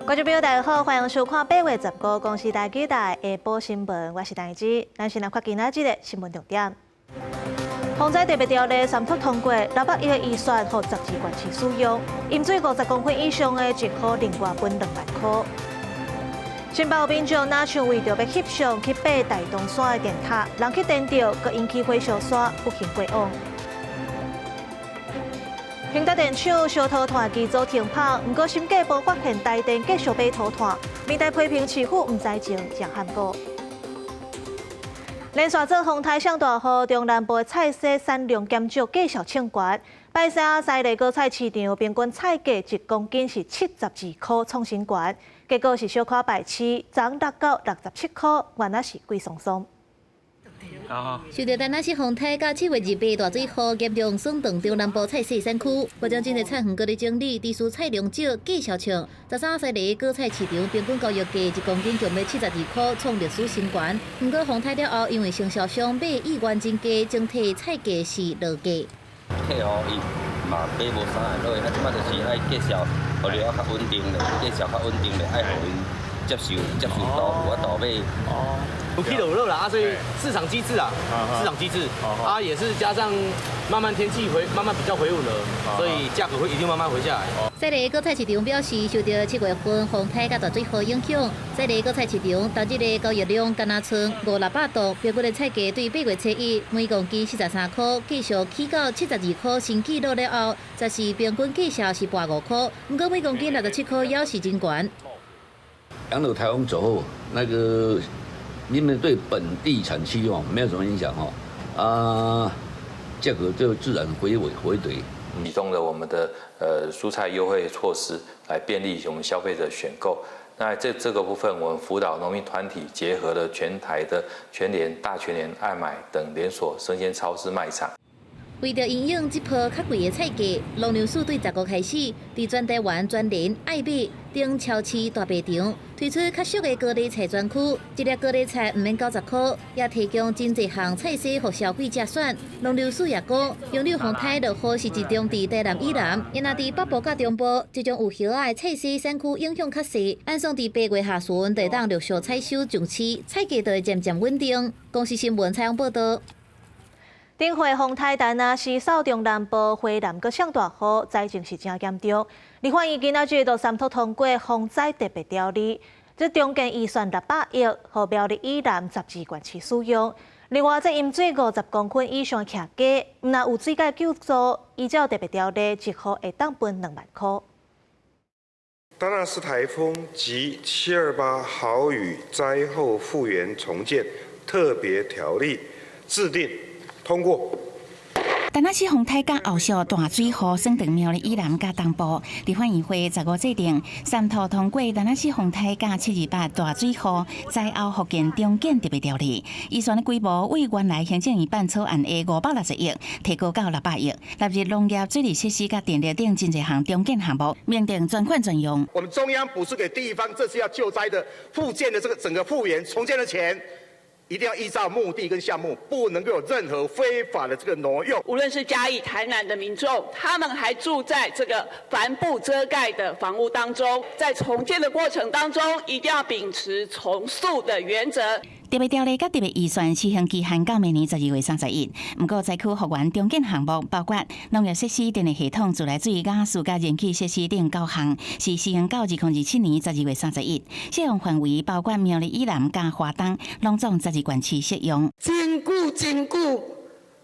觀眾朋友大家好，歡迎收看8月15公視台語台下晡新聞，我是陳芝。咱先來看今仔日的新聞重點。洪災特別條例三讀通過，600億的預算予12縣市使用，淹水50公分以上的一戶另外分2萬箍。新北民眾若像為著欲翕相去爬大東山的電塔，人去顛著，閣引起火燒山，不幸過往。興達電廠燒塗炭機組停跑，毋過審計部發現台電繼續買塗炭，面對批評市府毋知情，誠罕過。連續做風颱上大雨，中南部的菜蔬產量減少，繼續衝懸。拜三西麗果菜市場平均菜價一公斤是72箍，創新懸。結果是小可敗市，昨6到67箍，原來是貴桑桑。受著達納斯風颱佮7月28大水雨嚴重損斷中南部菜市產區，目前真濟菜園閣咧整理，致使菜量少，價數衝。13西麗果菜市場平均交易價一公斤就欲72箍，創歷史新懸。毋過風颱了後，因為承銷商買意願增加，整體菜價是落價。客戶伊嘛買無啥會落，啊，這擺就是愛繼續，予了較穩定咧，繼續較穩定咧，愛予𪜶接受接受度有法度買。有起就有落啦，啊，所以市場機制啊，市場機制，啊，也是加上慢慢天氣回慢慢比較回穩了，所以價格會一定慢慢回下來。西麗果菜市場表示，受著7月份風颱佮大水雨影響，西麗果菜市場當日的交易量干焦賰五六百桌，平均的菜價對8月初一每公斤43箍，繼續起到72箍新紀錄了後，則是平均價數是跋5箍，毋過每公斤67箍猶是真懸。楊柳颱風走後，那個。因為對本地產區哦沒有什麼影響哦，啊，價格就自然回穩回跌。啟動了我們的蔬菜優惠措施，來便利我們消費者選購。那這個部分，我們輔導農民團體結合了全台的全聯、大全聯、愛買等連鎖生鮮超市賣場。為著因應這波較貴的菜價，農糧署對15開始，佇全台灣全聯、愛買等超市大賣場推出較俗的高麗菜專區，一粒高麗菜毋免90箍，也提供真濟項菜色予消費者選。農糧署也講，楊柳風颱落雨是集中佇台南以南，因若佇北部佮中部，這種有葉仔的菜蔬產區影響較細。按算佇8月下旬，就會當陸續採收上市，菜價就會漸漸穩定。公視新聞採訪報導。頂回風颱達納斯掃中南部花蓮閣上大雨，災情是誠嚴重。立法院今仔日就三讀通過洪災特別條例，這重建預算600億，予苗栗以南12縣市使用。另外，這淹水50公分以上的徛家，毋若有水災救助，依照特別條例，一戶會當分2萬箍。達納斯颱風及728豪雨災後復原重建特別條例制定通過。達納斯風颱佮後續大水雨，損斷苗栗以南佮東部，立法院會15制定三讀通過達納斯風颱佮728大水雨災後復建重建特別條例，預算的規模為原來行政院版草案的560億提高到600億，納入農業、水利設施佮電力等真濟項重建項目，明定專款專用。我們中央補助給地方，這次要救災的復建的這個整個復原重建的錢，一定要依照目的跟項目，不能夠有任何非法的這個挪用。無論是嘉義、台南的民眾，他們還住在這個帆布遮蓋的房屋當中，在重建的過程當中，一定要秉持從速的原則。特別條例佮特別預算施行期限到明年12月31。毋過災區復原重建項目包括農業設施、電力系統、自來水、瓦斯佮燃氣設施等九項，是施行到2027年12月31。適用範圍包括苗栗以南佮花東，攏總12縣市適用。真久真久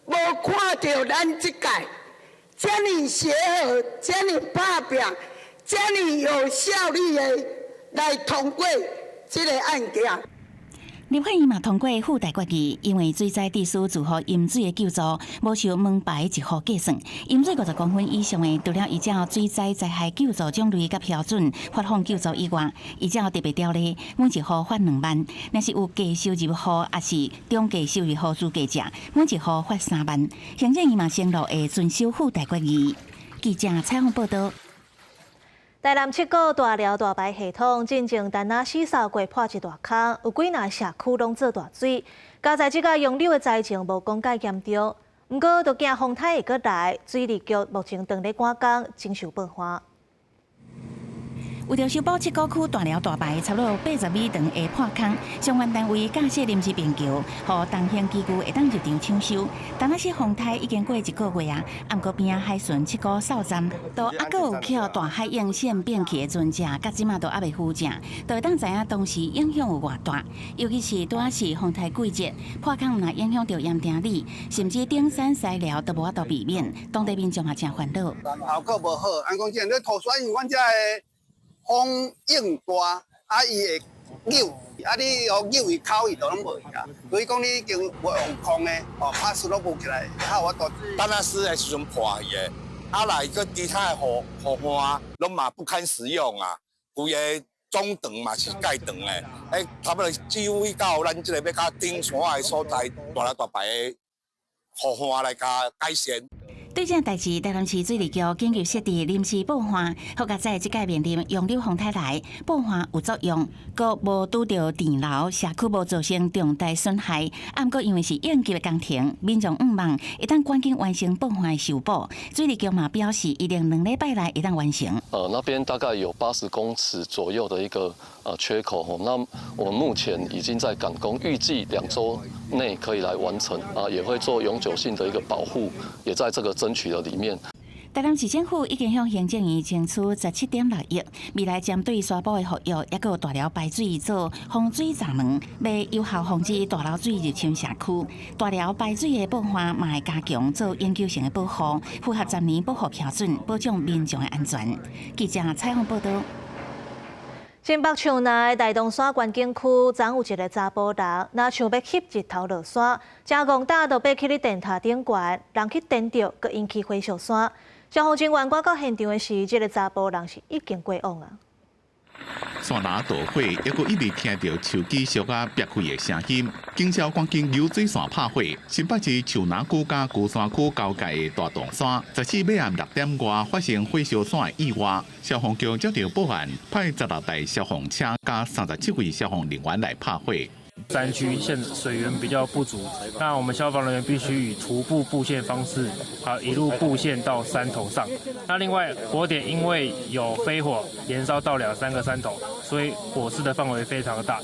無看著咱這屆遮爾協和、遮爾拍拚、遮爾有效率的來通過這個案件。立法院嘛通過附帶決議，因為水災致使住戶淹水的救助，無受門牌一戶計算。淹水50公分以上的，除了依照水災災害救助種類佮標準發放救助以外，依照特別條例，每一戶發2萬；若是有低收入戶，抑是中低收入戶資格者，每一戶發3萬。行政院嘛承諾會遵守附帶決議。記者採訪報導。台南七股大寮大排系統進前達納斯掃過破一大空，有幾若社區攏做大水。佳哉這個楊柳的災情無講蓋嚴重，毋過都驚風颱會閣來，水利局目前正咧趕工，整修壩岸。為著修補七股區大寮大排差不多80米長的破空，相關單位架設臨時便橋，予重型機具會當入場搶修。但那是風颱已經過一個月啊，毋過邊仔海巡七股哨站，都猶閣有予大海湧線變去的船隻，到這馬都猶未扶正，就會當知影當時影響有偌大。尤其是拄仔是風颱季節，破空毋但影響著鹽埕里，甚至頂山西寮都無法度避免，當地民眾也誠煩惱。效果無好，按講這你塗山因為阮遮的風湧大，啊伊會扭，啊你予扭伊口伊就攏無去啊。所以講你已經無用空的，哦，拍死攏無起來，較有法度。達那斯的時陣破去的，啊來閣其他的河河岸攏嘛不堪使用啊，規个總長嘛是蓋長的，欸，差不多只有到咱這個欲較頂山的所在，大來大排的河岸來共改善。對這代誌，台南市水利局緊急設置臨時報岸，好佳哉這屆面臨楊柳風颱來，報岸有作用，閣無拄著電樓，社區無造成重大損害。啊，毋過因為是應急的工程，民眾向望會當趕緊完成報岸的修補。水利局嘛表示，一定2禮拜內會當完成。那邊大概有80公尺左右的一個缺口，那我們目前已經在趕工，預計2週內可以來完成，啊，也會做永久性的一個保護，也在這個爭取的裡面。台南市政府已經向行政院爭取17.6億，未來針對沙埔的復育，抑閣有大寮排水做防水閘門，欲有效防止大流水入侵社區。大寮排水的報岸嘛會加強做永久性的保護，符合10年保護標準，保障民眾的安全。記者採訪報導。新北樹林大洞山觀景區，昨有一个查埔人，若想欲翕日頭落山，誠戇膽就爬去咧電塔頂懸，人去電著，閣引起火燒山。消防人員趕到現場的時，這个查埔人是已經過往啊。山林著火，猶閣一直聽著樹枝燒甲煏開的聲音。警消趕緊流水線拍火。新北市樹林區佮龜山區交界的大洞山，14晚暗6點外發生火燒山的意外，消防局接到報案，派16台消防車佮37位消防人員來拍火。山區現水源比較不足，那我們消防人員必須以徒步布線方式，啊一路布線到山頭上。那另外火點因為有飛火延燒到兩三個山頭，所以火勢的範圍非常的大。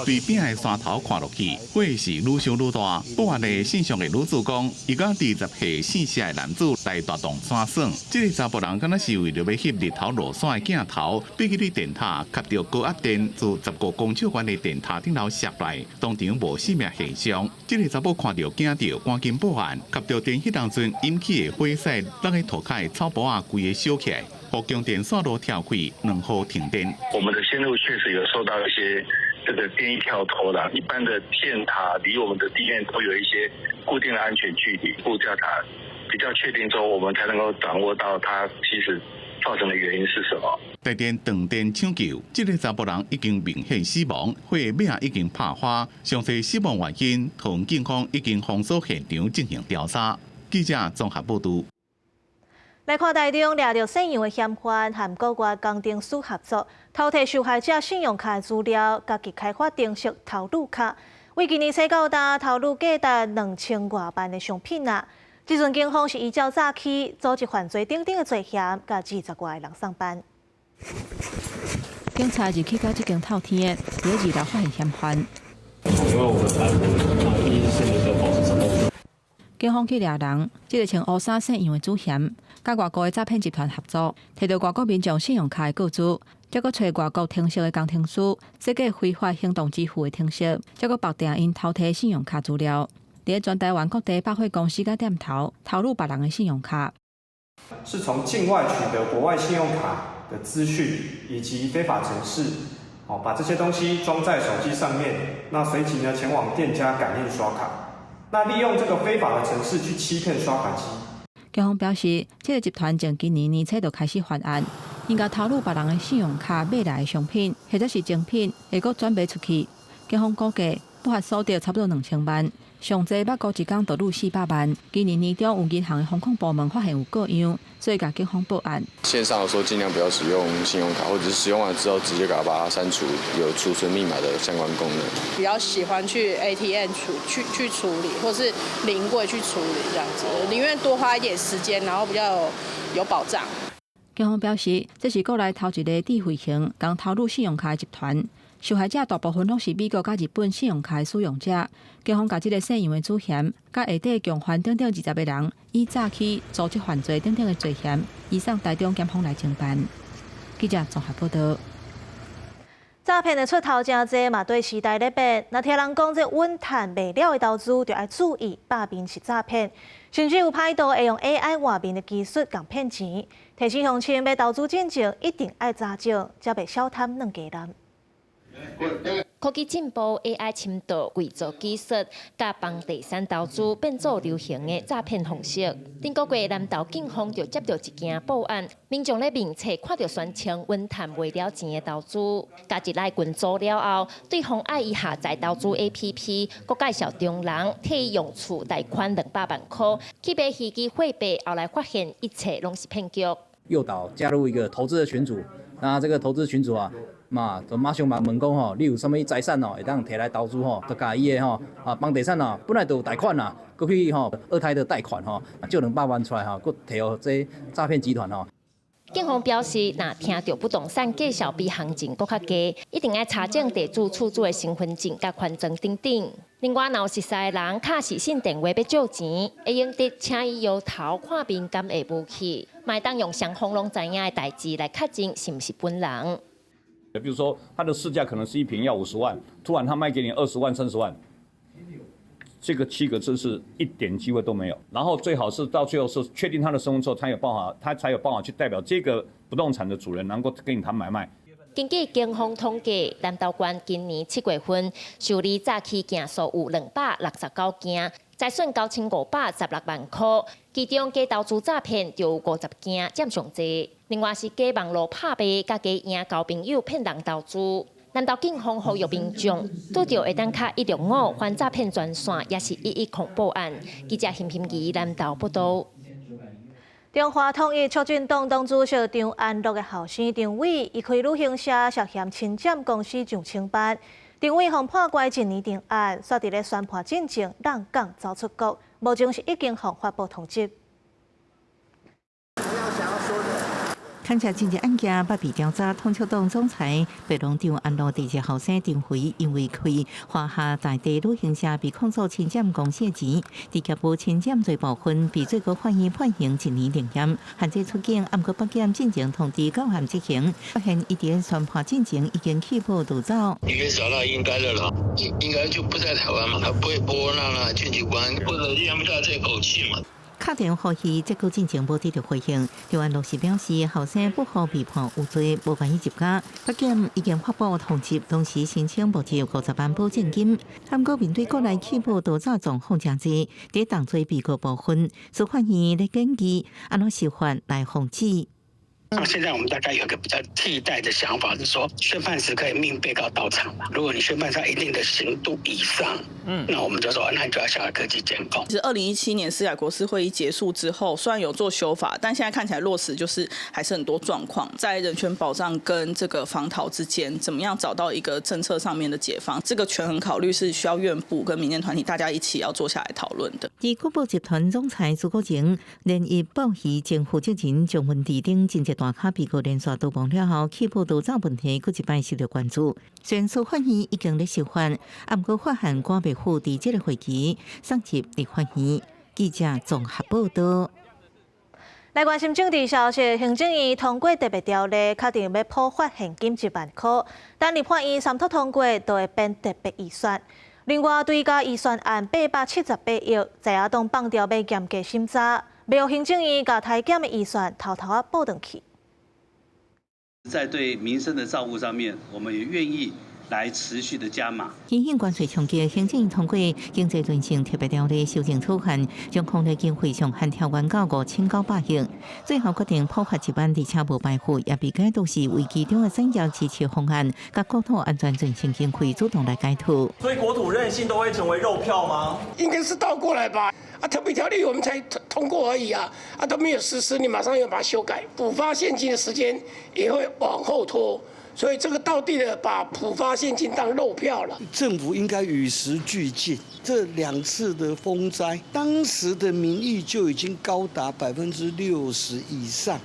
對邊的山頭看落去，火勢愈燒愈大。報案的姓宋的女子講，伊佮20歲姓謝的男子來大洞山耍。這个查埔人敢若是為著欲翕日頭落山的鏡頭，爬去電塔，吸著高壓電，自15公尺懸的電塔頂頭摔來，當場無生命現象。這个查某看著驚著，趕緊報案，吸著電彼當陣引起的火勢，落去塗跤的草埔仔規个燒起來，予供電線路跳開，兩戶停電。我們的線路確實有受到一些這個電力跳脫啦，一般的電塔離我們的地面都有一些固定的安全距離，步調查比較確定之後，我們才能夠掌握到它其實造成的原因是什麼。台電斷電搶救，這个查埔人已經明顯死亡，火尾仔已經拍花，詳細死亡原因，桃園警方已經封鎖現場進行調查。記者綜合報導。來看台中掠著姓楊的嫌犯，和國外工程師合作，偷提受害者信用卡資料，家己開發程式偷擄卡，為今年初到今偷擄價值2000外萬的商品啊！這陣警方是依照早起組織犯罪等等的罪嫌，共20外个人送辦。警察入去到這間透天的，佇二樓發現嫌犯。因為我們第一是那個保持沉默。警方去掠人，這个穿烏衫姓楊的主嫌，佮外國的詐騙集團合作，提著外國民眾信用卡的個資，再閣揣外國程式的工程師，設計非法行動支付的程式，再閣綁定𪜶偷提信用卡資料，佇全台灣各地百貨公司佮店頭偷擄別人的信用卡。是從境外取得國外信用卡的資訊以及非法程式，哦，把這些東西裝在手機上面，那隨即呢前往店家感應刷卡，那利用這個非法的程式去欺騙刷卡機。警方表示，這个集團從今年年初就開始犯案，𪜶共偷擄別人的信用卡買來的商品，或者是精品，會閣轉賣出去。警方估計，不法所得差不多2000萬，上濟捌過一工就擄400萬。今年年中有銀行的風控部門發現有過樣，所以共警方報案。線上的時候盡量不要使用信用卡，或者是使用完之後直接給它把它刪除有儲存密碼的相關功能。比較喜歡去 ATM 去處理，或是臨櫃去處理這樣子，寧願多花一點時間，然後比較有保障。警警方表示，這是國內頭一个智慧型共偷擄信用卡的集團，受害者大部分攏是美國佮日本信用卡的使用者。警方共這个姓楊的主嫌，佮下底共犯等等20個人，以詐欺、組織犯罪等等的罪嫌，移送台中檢方來偵辦。記者綜合報道。詐騙的出頭誠濟嘛，對時代咧變。若聽人講這穩趁袂了的投資，就愛注意罷免是詐騙，甚至有歹徒會用 AI 換面的技術共騙錢。提醒鄉親欲投資進前，一定愛查證，才袂小貪兩家人。科技進步，AI 侵盜、偽造技術，佮房地產投資變做流行的詐騙方式。頂個月南投警方就接著一件報案，民眾咧面冊看著宣稱穩趁袂了錢的投資，加入來群組了後，對方愛伊下載投資 APP，閣介紹中人替伊用厝貸款200萬箍去買虛擬貨幣，後來發現一切攏是騙局。誘導加入一個投資的群組，那這個投資群組啊。嘛，就馬上嘛問講吼，你有啥物財產哦，會當提來投資吼，就共伊的吼啊房地產啊，本來就有貸款啦，閣去吼二胎的貸款吼，借200萬出來吼，閣提予這詐騙集團吼。警方表示，若聽著不動產介紹比行情閣較低，一定愛查證地主、厝主的身份證佮權狀等等。另外，若有熟似的人敲視訊電話欲借錢，會用得請伊搖頭看面敢會無去，嘛會當用雙方攏知影的代誌來確認是毋是本人。比如說，他的市價可能是一坪要50萬，突然他賣給你20萬、30萬，這個七個字是一點機會都沒有。然後最好是到最後是確定他的身份之後，他才有辦法去代表這個不動產的主人，能夠跟你談買賣。根據警方統計，南投縣今年7月份受理詐欺件數有269件，財損9516萬箍，其中假投資詐騙就有50件，佔上濟。另外是假網路拍賣，佮假贏交朋友騙人投資。南投警方呼籲民眾，拄著會當敲165反詐騙專線，抑是110報案。記者邢欣儀南投報道。中華統一促進黨黨主席張安樂的後生張偉，伊開旅行社涉嫌侵佔公司上千萬，張偉予判關一年定案，煞佇咧宣判進前，閬港走出國，目前是已經予發布通緝。勘查政治案件，捌被調查統促黨總裁白龍張安樂第二後生張輝，因為開華夏在地旅行社被控訴侵佔公司錢，佇業務侵佔罪部分被最高法院判刑一年定讞，限制出境，毋過北檢進前通知到案執行，發現伊佇宣判進前已經棄保逃走。應該找到應該的了，應該就不在台灣嘛，他不會撥那那進去關，或者咽不下這口氣嘛。敲電話予伊，這久進前無得著回應。張安樂是表示，後生不予被判有罪，無願意入監。北檢已經發布通緝，同時申請募集50萬保證金。毋過面對國內棄保逃走狀況誠濟，佇重罪被告部分，司法院咧建議按怎修法來防止。那現在我們大概有個比較替代的想法，是說宣判時可以命被告到場嘛？如果你宣判在一定的刑度以上，那我們就說，那你就要下來科技監控。其實2017年司改國是會議結束之後，雖然有做修法，但現在看起來落實就是還是很多狀況，在人權保障跟這個防逃之間，怎麼樣找到一個政策上面的解方？這個權衡考慮是需要院部跟民間團體大家一起要坐下來討論的。而國寶集團總裁朱國榮連日報喜前負責人張文智等政治大咖被告連續逃亡了後，棄保逃走問題，閣一擺受著關注。雖然司法院已經咧修法，毋過發現趕袂赴佇這个會期送入立法院。記者綜合報道。來關心政治消息，行政院通過特別條例，確定欲普發現金1萬箍，等立法院三讀通過，就會變特別預算。另外，追加預算案878億，在野黨放調欲嚴格審查，袂予行政院共台檢的預算偷偷仔補轉去。在對民生的照顧上面，我們也願意來持續的加碼。因應關稅衝擊，行政院通過經濟韌性特別條例修正草案，將抗疫經費上限調懸到5900億。最後決定普發1萬，而且無排富，也被解讀是為其中的產業支持方案，佮國土安全振興經費主動來解套。所以國土韌性都會成為肉票嗎？應該是倒過來吧？啊，特別條例我們才通過而已啊，啊都沒有實施，你馬上要把它修改，補發現金的時間也會往後拖。所以這個倒地的把普發現金當肉票了。政府應該與時俱進。這兩次的風災，當時的民意就已經高達60%以上，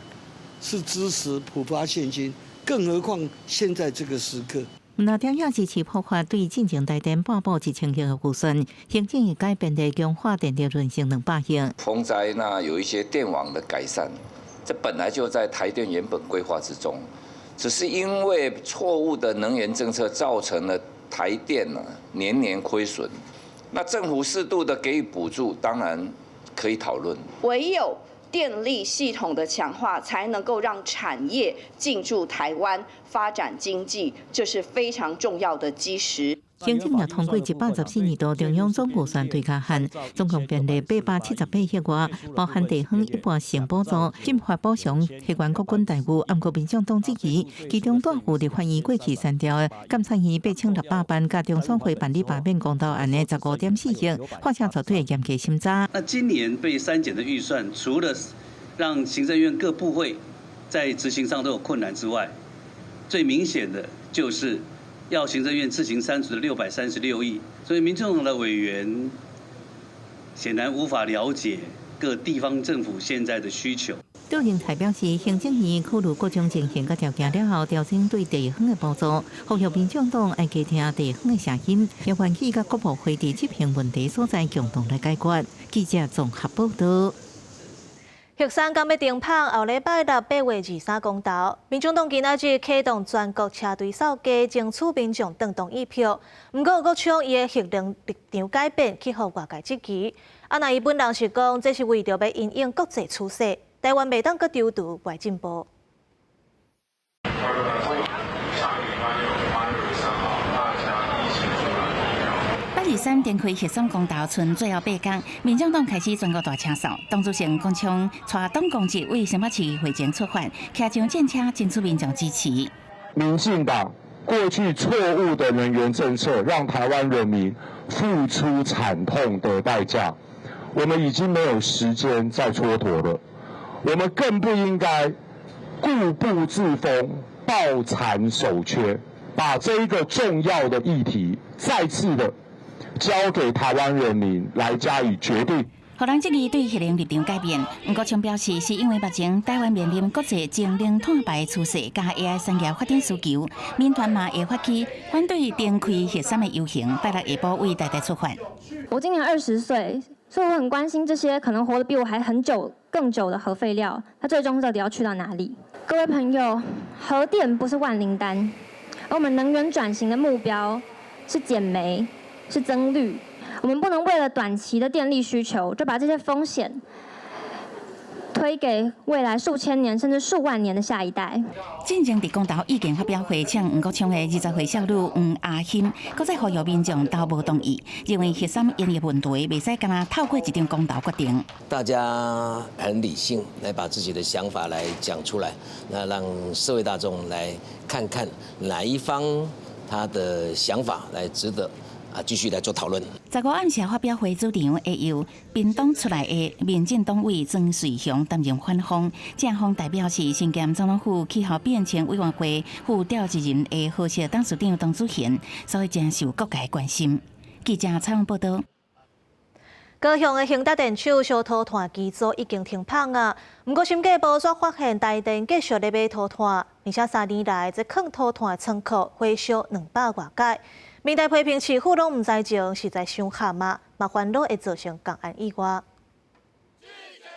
是支持普發現金，更何況現在這個時刻。那中央支持普發對進前台電撥補1000億的預算，行政院改變的強化電力韌性200億。風災那有一些電網的改善，這本來就在台電原本規劃之中，只是因為錯誤的能源政策造成了台電呢年年虧損。那政府適度的給予補助，當然可以討論。唯有電力系統的強化，才能夠讓產業進駐台灣發展經濟，這是非常重要的基石。行政院通過114年度中央總預算追加案，總共編列878億外，包含地方一半性補助、禁發補償、核源國軍待遇。毋過民進黨質疑，其中大戶立法院過去刪掉的監察院8600萬，佮中選會辦理罷免公投案的15.4億，劃下絕對嚴格審查。那今年被刪減的預算，除了讓行政院各部會在執行上都有困難之外，最明顯的就是要行政院自行刪除的636億，所以民眾黨的委員顯然無法了解各地方政府現在的需求。杜榮泰表示，行政院考慮各種情形佮條件了後，調整對地方的補助，呼籲民進黨愛加聽地方的聲音，也願意佮各部會佇執行問題所在共同來解決。記者綜合報道。核三敢欲停麭，後禮拜六8月23公投，民進黨今仔日啟動全國車隊掃街，爭取民眾轉同意票。毋過黃國昌伊的核能立場改變，去予外界質疑。啊，若伊本人是講，這是為著欲因應國際趨勢，台灣袂當閣踌躇袂進步。 823展開核三公投，賰最後8工，民進黨開始全國大車掃，黨主席黃國昌帶黨公職為新北市會前出發，騎上戰車爭取民眾支持。民進黨過去錯誤的能源政策，讓台灣人民付出慘痛的代價。我們已經沒有時間再蹉跎了，我們更不應該固步自封、抱殘守缺，把這一個重要的議題再次的交給台灣人民來加以決定。予人質疑對核能立場改變，黃國昌表示，是因為目前台灣面臨國際節能碳排趨勢，佮 AI 產業發展需求，民團嘛會發起反對重開核三的遊行，拜六下晡為台大出發。我今年20歲，所以我很關心這些可能活得比我還很久、更久的核廢料，它最終到底要去到哪裡？各位朋友，核電不是萬靈丹，而我們能源轉型的目標是減煤。是增綠，我們不能為了短期的電力需求，就把這些風險推給未來數千年甚至數萬年的下一代。進前佇公投意見發表會，嗆黃國昌的20歲少女黃阿欣，閣再呼籲民眾投無同意，認為核三延役問題袂使干焦透過一場公投決定。大家很理性來把自己的想法來講出來，那讓社會大眾來看看哪一方他的想法來值得。啊，繼續來做討論。15暗時發表會主場會由屏東出來的民進黨委曾瑞雄擔任反方，正方代表是身兼總統府氣候變遷委員會副召集人的何社董事長董祖賢，所以真受各界關心。記者採訪報道。高雄的興達電廠燒塗炭機組已經停麭啊，毋過審計部卻發現台電繼續咧買塗炭，而且3年來這囥塗炭的倉庫火燒200外擺。民代批評市府攏毋知情，實在傷慘啊！嘛煩惱會造成工安意外。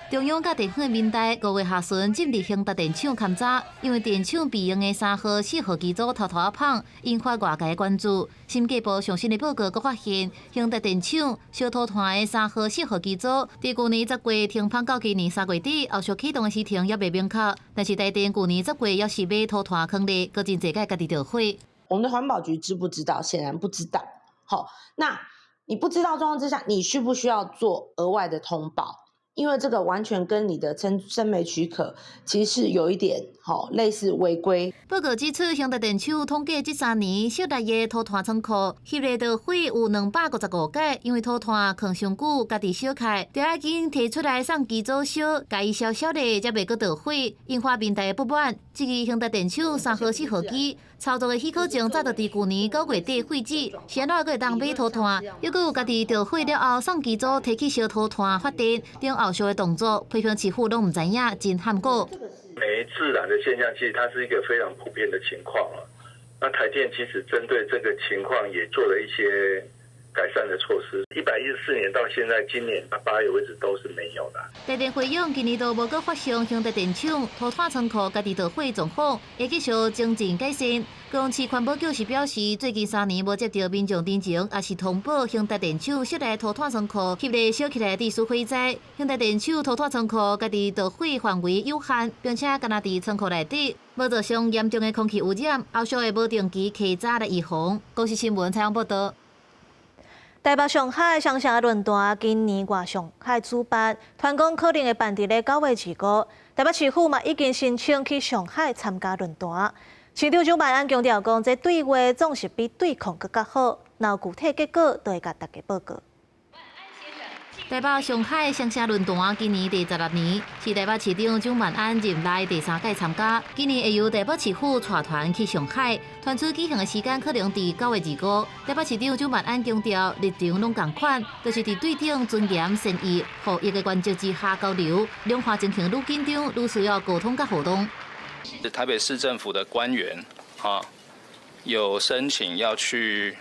中央佮地方的民代5月下旬進入興達電廠勘查，因為電廠備用的3號、4號機組偷偷仔麭，引發外界關注。審計部上新的報告閣發現，興達電廠燒塗炭的3號、4號機組，佇舊年10月停麭到今年3月底，後續啟動的時程猶未明確。但是台電舊年10月猶是買塗炭囥咧，閣真濟擺家己著火。我們的環保局知不知道？顯然不知道。好，那你不知道狀況之下，你需不需要做額外的通報？因為這個完全跟你的生煤許可其實是有一點吼類似違規。報告指出，興達電廠統計這3年室內的塗炭倉庫，翕咧著火有255擺，因為塗炭囥傷久，家己燒開，著愛緊提出來送機組燒，共伊燒燒咧，才袂閣著火，引發民代的不滿。這支興達電廠3號、4號機操作的許可證早就佇舊年9月底廢止，是按怎閣會當買塗炭？猶閣有家己著火了後，送機組提去燒塗炭發電，等後續的動作，批評市府攏毋知影，真譀古。煤自燃的現象，其實它是一個非常普遍的情況啊。那台電其實針對這個情況也做了一些改善的措施。114年到現在，今年8月為止都是沒有的。台電回應，今年都無閣發生興達電廠塗炭倉庫家己著火狀況，會繼續精進改善。高雄市環保局是表示，最近3年無接到民眾陳情，抑是通報興達電廠室內塗炭倉庫吸熱燒起來致使火災。興達電廠塗炭倉庫家己著火範圍有限，並且干焦佇倉庫內底，無造成嚴重的空氣污染，後續會無定期稽查來預防。公視新聞採訪報導。台北上海雙城論壇今年外上海主辦，傳講可能會辦佇咧9月25。台北市府嘛已經申請去上海參加論壇。市長蔣萬安強調講，這對話總是比對抗閣較好。若有具體結果，就會共大家報告。台北上海雙城論壇今年第16年，是台北市長蔣萬安任內第三屆參加。今年會由台北市府帶團去上海，傳出舉行的時間可能佇9月25。台北市長蔣萬安強調，立場攏仝款，就是佇對等、尊嚴、善意、互益的原則之下交流，兩岸情形愈緊張，愈需要溝通佮互動。台北市政府的官員啊，有申請要去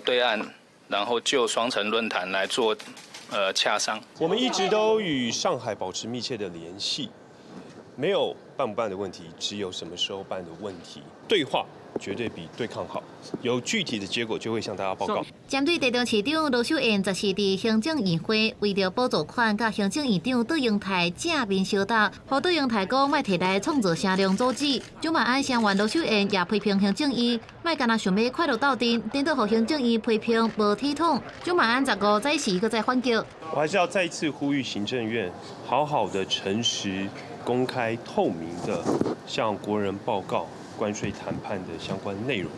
對岸，然後就雙城論壇來做洽商。我們一直都與上海保持密切的聯繫，沒有辦不辦的問題，只有什麼時候辦的問題。對話絕對比對抗好，有具體的結果就會向大家報告。針對台中市長盧秀燕14佇行政院會為著補助款，佮行政院長卓榮泰正面相搭，予卓榮泰講莫提來創造聲量阻止。蔣萬安聲援盧秀燕，也批評行政院莫干焦想欲快樂鬥陣，顛倒予行政院批評無體統。蔣萬安15早時閣再反擊。我還是要再次呼籲行政院，好好的誠實、公開、透明的向國人報告關稅談判的相關內容。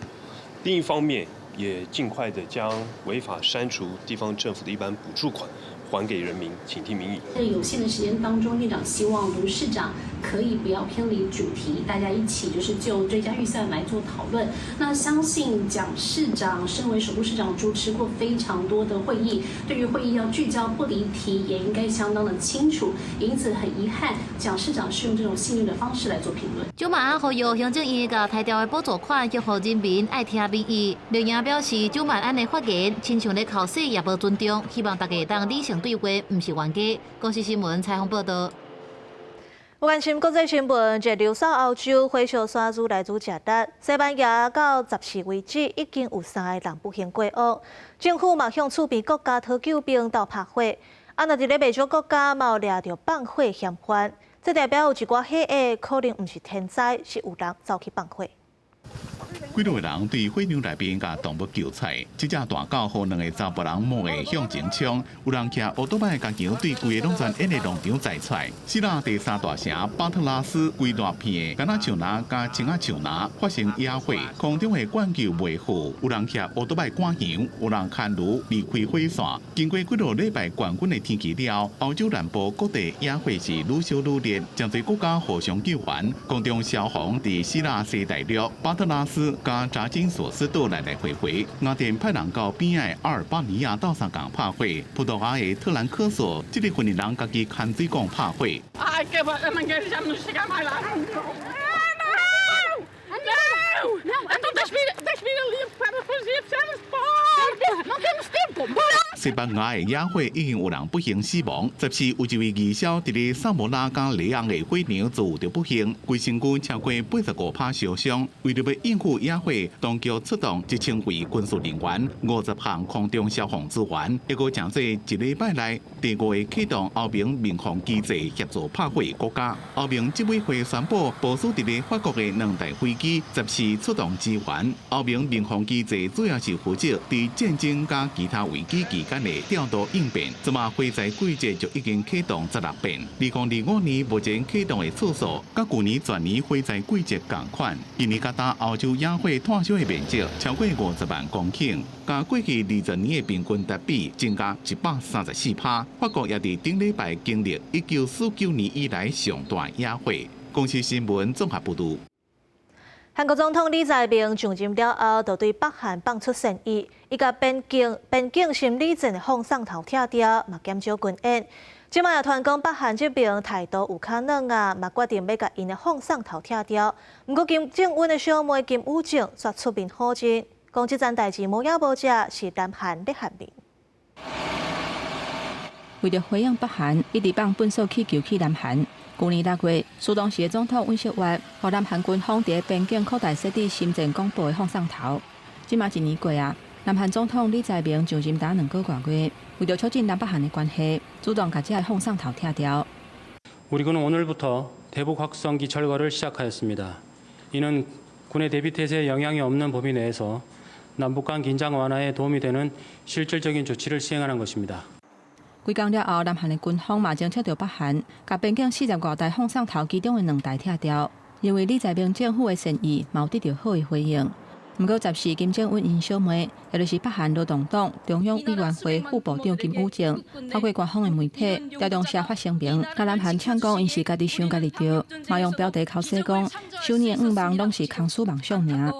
另一方面，也盡快的將違法刪除地方政府的一般補助款還給人民，請聽民意。在有限的時間當中，院長希望盧市長可以不要偏離主題，大家一起就是就追加預算來做討論。那相信蔣市長身為首都市長，主持過非常多的會議，對於會議要聚焦不離題，也應該相當的清楚。因此很遺憾，蔣市長是用這種戲謔的方式來做評論。蔣萬安呼籲行政院共刣掉的補助款，交予人民愛聽民意。劉瑩表示，蔣萬安的發言親像咧剾洗，也無尊重，希望大家當理性對話，毋是冤家。公視新聞採訪報導。有關心國際新聞，這溜掃歐洲火燒山愈來愈食力。西班牙到14為止，已經有三个人不幸過往。政府嘛向厝邊國家討救兵鬥拍火。啊，若佇咧袂少國家嘛有掠著放火嫌犯，這代表有一寡火災可能毋是天災，是有人走去放火。幾若个人對火場內面共動物救出，這隻大狗予兩个查埔人摸會向前衝，有人騎歐多擺共橋對規个攏全煙的農場載出來。希臘第三大城巴特拉斯規大片的柑仔樹林佮青仔樹林發生野火，空中的灌救袂好，有人騎歐多擺趕羊，有人牽驢離開火線。經過幾落禮拜懸滾的天氣了後，歐洲南部各地野火是愈燒愈烈，誠濟國家互相救援，空中消防佇希臘西大陸巴特拉斯佮扎金索斯島來來回回，雅典派人到邊仔的阿爾巴尼亞鬥相共拍火，葡萄牙的特蘭科索，這個訓練人家己牽水管拍火。 Ai, que não queremos chegar mais lá. Não! Não! Então deixe-me ir ali para fazer, fechar as portas. Não temos tempo. Bora! 西班牙的野火已經有人不幸死亡，14有一位義消佇咧薩摩拉佮雷昂的火場遭遇著不幸，規身軀超過85趴燒傷。為著欲應付野火，當局出動1000位軍事人員、50項空中消防資源，抑閣誠濟一禮拜內第五個啟動歐盟民防機制協助拍火的國家。歐盟執委會宣布，部署佇咧法國的兩台飛機十四出動支援。歐盟民防機制主要是負責佇戰爭佮其他危機期間的調度應變，這馬火災季節就已經啟動16遍。2025年目前啟動的次數，佮舊年全年火災季節仝款。今年佮今歐洲野火湠燒的面積超過50萬公頃，佮過去20年的平均值比增加134%。法國也佇頂禮拜經歷1949年以來上大野火。公視新聞綜合報導。韓國總統李在明上任了後，就對北韓放出善意，伊共邊境邊境心理戰放送頭拆掉，嘛減少軍演。這擺也傳講北韓這邊態度有較軟啊，嘛決定欲共𪜶的放送頭拆掉。毋過金正恩的小妹金與正煞出面否認，講這層代誌無影無跡，是南韓咧陷眠。為著回應北韓一直放糞埽氣球去南韓，舊年六月，蘇當時的總統尹錫悅，予南韓軍方佇邊境擴大設置深層廣播的放送頭。這馬一年過啊，南韓總統李在明上任才兩個外月，為著促進南北韓的關係，主動共這个放送頭拆掉。 우리 군은 오늘부터 대북 확성기 철거를 시작하였습니다. 이는 군의 대비 태세에 영향이 없는 범위 내에서 남북 간 긴장 완화에 도움이 되는 실질적인 조치를 시행하는 것입니다. 幾工了後，南韓的軍方嘛偵測著北韓，共邊境四十外台放送頭其中的兩台拆掉，認為李在明政府的善意嘛有得著好的回應。毋過，十四金正恩𪜶小妹，也就是北韓勞動黨中央委員會副部長金與正，透過官方的媒體調動社發聲明，共南韓嗆講𪜶是家己想家己著，嘛用標題剾洗講，首爾的願望攏是空思夢想爾。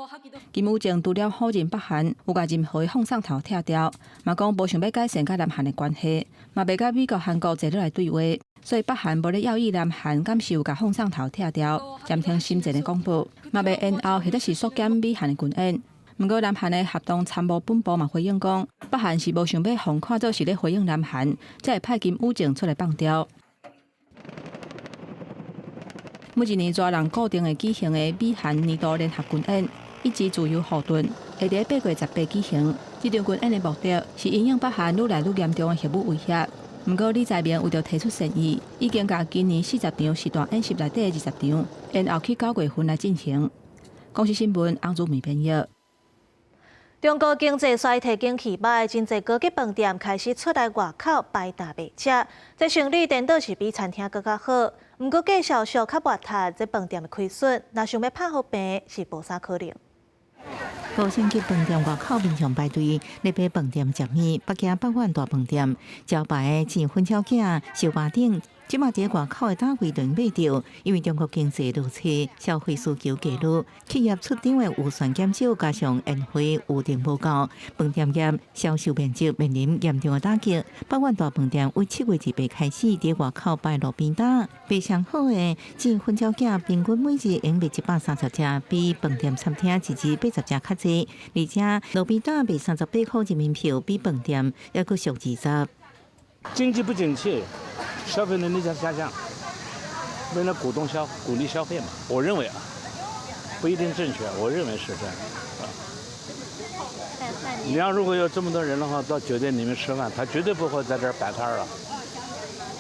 金與正除了否認北韓有共任何的放送頭拆掉，嘛講無想欲改善佮南韓的關係，嘛袂佮美國、韓國坐落來對話，所以北韓無咧猶豫南韓敢是有共放送頭拆掉，暫停深層的廣播，嘛袂延後或者是縮減美韓的軍演。毋過南韓的合同參謀本部嘛回應講，北韓是無想欲予看做是咧回應南韓，才會派金與正出來放調。每一年熱人固定會舉行的美韓年度聯合軍演，一支自由護盾，會佇8月18舉行。這場軍演的目的是因應北韓愈來愈嚴重的核武威脅。毋過李在明為著提出善意，已經共今年40場實彈演習內底的20場延後去9月份來進行。公視新聞翁祖梅編譯。中國經濟衰退景氣䆀，真濟高級飯店開始出來外口擺擔賣食。這生理顛倒是比餐廳閣較好，毋過價數俗較邋遢，這飯店的虧損，若想欲拍予平是無啥可能。高星級飯店外口民眾排隊咧買飯店食物，北京百萬大飯店招牌的錢粉炒餃、燒肉等，這馬佇外口的攤位都買著，因為中國經濟落差，消費需求低落，企業出場的預算減少，加上宴會預訂無夠，飯店業銷售面積面臨嚴重的打擊。百萬大飯店為7月28開始佇外口擺路邊攤，賣上好的錢粉炒餃，平均每日用賣130隻，比飯店餐廳一日80隻較濟。而且路邊攤賣38塊人民幣，比飯店猶閣俗20。經濟不景氣，消費能力在下降，為了鼓動消鼓勵消費嘛，我認為啊，不一定正確，我認為是這樣。你要如果有這麼多人的話，到酒店裡面吃飯，他絕對不會在這兒擺攤了，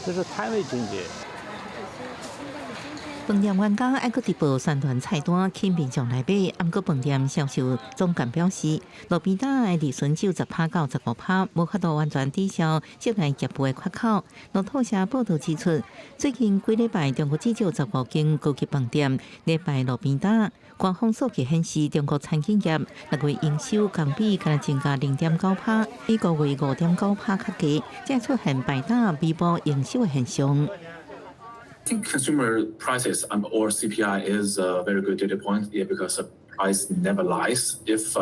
這是攤位經濟。飯店員工愛閣直播宣傳菜單，吸引民眾來買。毋過飯店銷售總監表示，路邊攤的利潤只有10%到15%，無法度完全抵消室內業務的缺口。路透社報導指出，最近幾禮拜中國至少15間高級飯店咧擺路邊攤。官方數據顯示，中國餐飲業六月營收同比干焦增加0.9%，比五月5.9%較低，才出現擺攤彌補營收的現象。 I think consumer prices or CPI is a very good data point, yeah, because the price never lies. If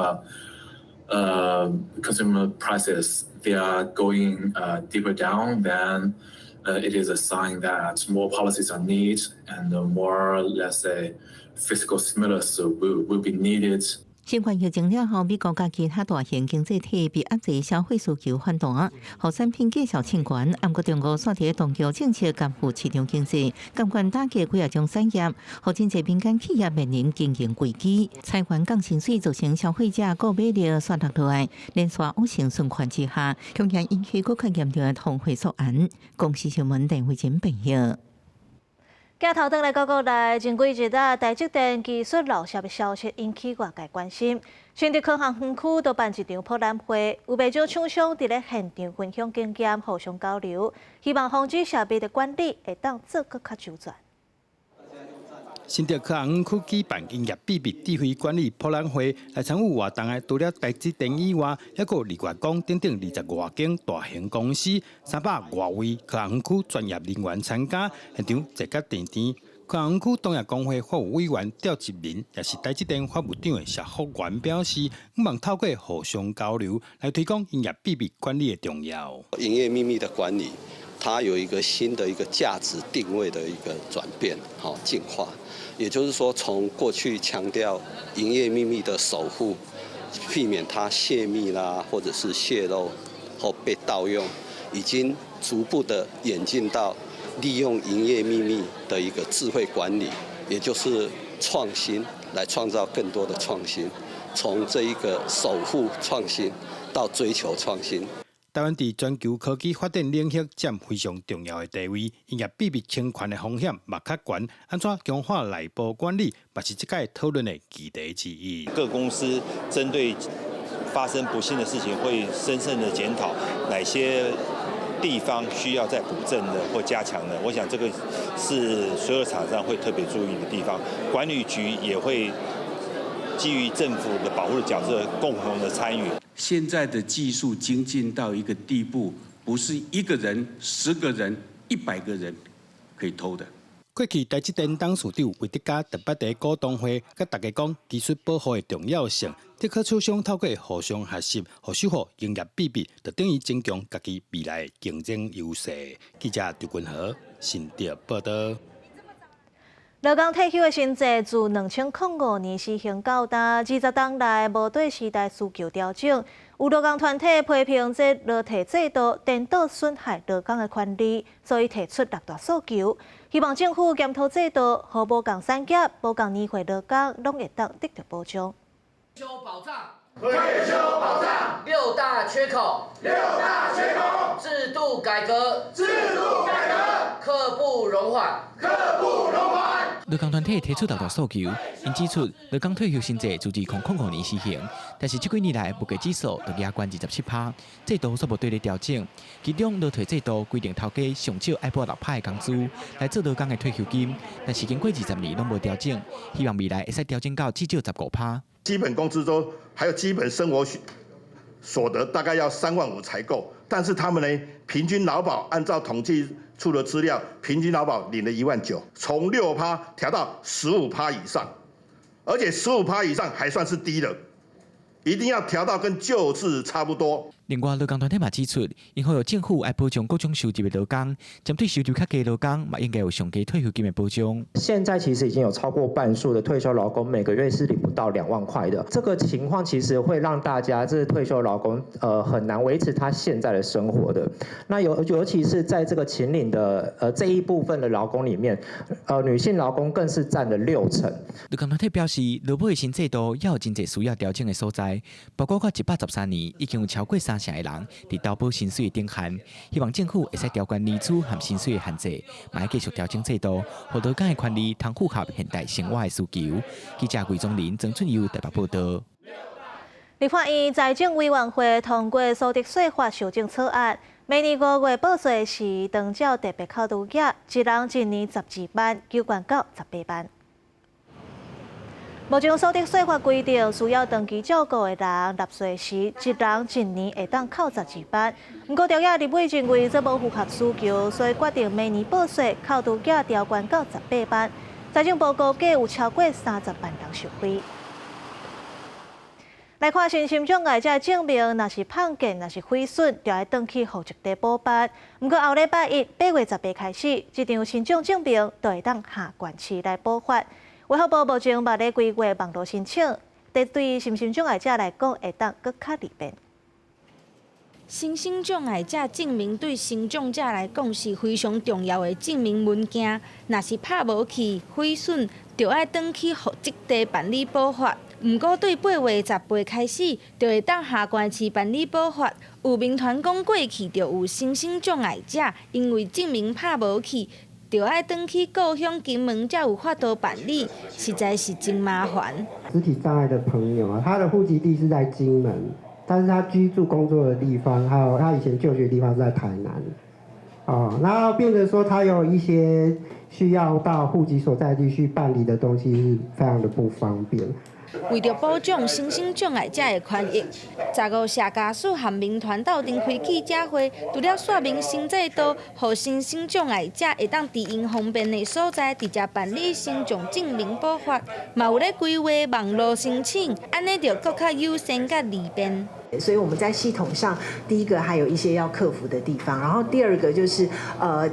consumer prices they are going deeper down, then it is a sign that more policies are needed and more, let's say, fiscal stimulus will be needed. 新冠疫情了後，美國佮其他大型經濟體被壓制消費需求反彈，予產品價數衝懸。毋過中國煞佇當局政策干預市場經濟，監管打擊幾仔種產業，予真濟民間企業面臨經營危機。裁員降薪水，造成消費者購買力煞落落來，連續惡性循環之下，恐驚引起閣較嚴重的通貨縮壓。公視新聞鄧慧珍編譯。鏡頭轉來到國內，前幾日啊，台積電技術漏洩的消息引起外界關心。新竹科學園區都辦一場博覽會，有袂少廠商佇咧現場分享經驗，互相交流，希望防止設備的管理會當做閣較周全。新竹科學園區舉辦營業秘密智慧管理博覽會，來參與活動的，除了台積電以外，猶閣日月光等等20外間大型公司，300外位科學園區專業人員參加，現場坐甲甜甜。科學園區同業公會法務委員趙吉林，也是台積電法務長的謝福元表示，希望透過互相交流來推廣營業秘密管理的重要。營業秘密的管理，它有一個新的一個價值定位的一個轉變，好進化。也就是說，從過去強調營業秘密的守護，避免它洩密啦，或者是洩露或被盜用，已經逐步的演進到利用營業秘密的一個智慧管理，也就是創新，來創造更多的創新，從這一個守護創新到追求創新。台灣佇全球科技發展領域佔非常重要的地位，營業秘密侵權的風險嘛較懸，按怎強化內部管理，嘛是這屆討論的議題之一。各公司針對發生不幸的事情，會深深的檢討哪些地方需要再補正的或加強的。我想這個是所有廠商會特別注意的地方。管理局也會基於政府的保護的角色，共同的參與。現在的技術精進到一個地步，不是一個人、10個人、100個人可以偷的。過去台積電董事長魏哲家特別佇股東會，佮大家講技術保護的重要性。竹科廠商透過互相學習，予守護營業秘密，就等於增強家己未來的競爭優勢。記者張君豪新竹報導。勞工退休的新制自2005年實行到今，20冬來無對時代需求調整。有勞工團體批評這勞退制度顛倒損害勞工的權利，所以提出六大訴求，希望政府檢討制度，予無仝產業、無仝年歲勞工攏會當得著保障。退休保障，退休保障，六大缺口，六大缺口，制度改革，制度改革，刻不容緩，刻不容緩。勞工團體提出六大訴求，𪜶指出勞工退休新制自2005年實行，但是這幾年來物價指數都加懸27%，制度煞無綴咧調整。其中勞退制度規定頭家上少愛補6%的工資來做勞工的退休金，但是經過20年攏無調整，希望未來會使調整到至少15%。基本工資都還有基本生活所得大概要3萬5才夠，但是他們呢，平均勞保按照統計處的資料，平均勞保領了1萬9，從6趴調到15趴以上，而且15趴以上還算是低的，一定要調到跟舊制差不多。另外，勞工團體嘛指出，𪜶呼籲政府愛保障各種收入的勞工，針對收入較低勞工，嘛應該有上低退休金的保障。現在其實已經有超過半數的退休勞工每個月是領不到2萬塊的，這個情況其實會讓大家這退休勞工很難維持他現在的生活的。那尤其是在這個請領的這一部分的勞工裡面，女性勞工更是佔了6成。勞工團體表示，勞保的新制度猶有真濟需要調整的所在，包括到113年已經有超過3成的人佇投保薪水的頂限，希望政府會使調懸年資和薪水的限制，嘛愛繼續調整制度，予勞工的權利通符合現代生活的需求。記者魏宗林、曾俊佑台北報導。立法院財政委員會通過所得稅法修正草案，明年5月報稅時，長照特別扣除額，一人一年12萬，加懸到18萬。目前所得稅法規定，需要長期照顧的人納稅時，一人一年會當扣12萬。毋過，朝野立委認為這無符合需求，所以決定明年報稅扣除額調懸到十八萬。財政部估計有超過30萬人受惠。來看身心障礙者證明，若是碰見，若是毀損，就愛轉去戶籍地補辦。毋過後禮拜一8月18開始，這張身障證明就會當下縣市來補發。衛福部目前嘛咧規劃網路申請，這對身心障礙者來講，會當閣較利便。身心障礙者證明對身障者來講是非常重要的證明文件。若是拍無去、毀損，就愛轉去戶籍地辦理補發。毋過對8月18開始，就會當下縣市辦理補發。有民團講過去就有身心障礙者，因為證明拍無去，就愛轉去故鄉金門才有法度辦理，實在是真麻煩。肢體障礙的朋友啊，他的戶籍地是在金門，但是他居住工作的地方，還有他以前就學的地方是在台南，哦，然後變成說他有一些需要到戶籍所在地去辦理的東西，是非常的不方便。為著保障身心障礙者的權益，15社家屬和民團鬥陣開記者會，除了說明新制度，予身心障礙者會當佇𪜶方便的所在直接辦理身障證明補發，嘛有咧規劃網路申請，按呢就閣較友善佮利便。所以我們在系統上，第一個還有一些要克服的地方，然後第二個就是，